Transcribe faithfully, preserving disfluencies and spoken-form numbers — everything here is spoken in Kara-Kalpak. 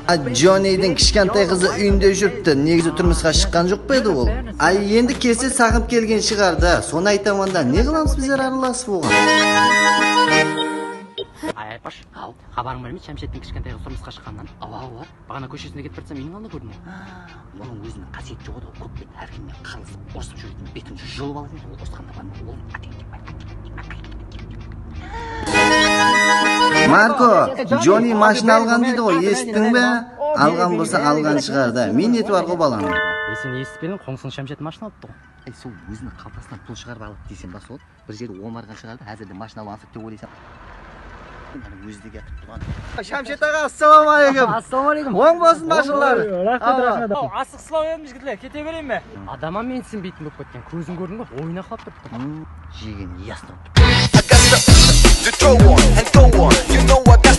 A, Jonniydiń kishkentay qızı úyinde júripti. Negizi turmısqa shıqqan joq pa edi ol? Ay, endi kelse saqınıp kelgen shıǵar da. Sonı aytaman da, ne qılamız bizler aralasıp oǵan? Ay, Aypash, aw, xabarıń bar emes, Shamshettiń kishkentay qızı turmısqa shıqqanınan? Awa, awa. Baǵana kóshesinde ketip barsam, úyiniń aldında kórdim ǵoy. Onıń óziniń qásiyeti joq edi ǵoy, kópten hár kimnen qarılısıp, urısıp júretin, betin julıp aladı edi, ol urısqanda barma, ol ákeń dep ayttı. Marko, Jonni mashina alǵan deydi ǵoy, esittiń be? Alǵan bolsa alǵan shıǵar da, miyneti bar ǵoy balanıń. E, sen esitpedeń, qońsıń Shamshet mashina alıptı ǵoy. Ey, sol óziniń qaltasınan pul shıǵarıp alıp deyseń ba sol? Bir jerde omarǵan shıǵar da, házir de mashina alıp ańsat dep oylaysań. Mana ózi de kelip turǵan. Shamshet aǵa, assalawma aleykum. Assalawma aleykum. Oń bolsın mashinalar. Raxmet, raxmet. Aw, asıǵıslaw edim, jigitler, kete bereyin be? Adama mensinbeytin bolıp ketken, kózin kórdiń be, oyın aqlap turıptı. Jegen yasın. I got something to throw on and throw on. You know I got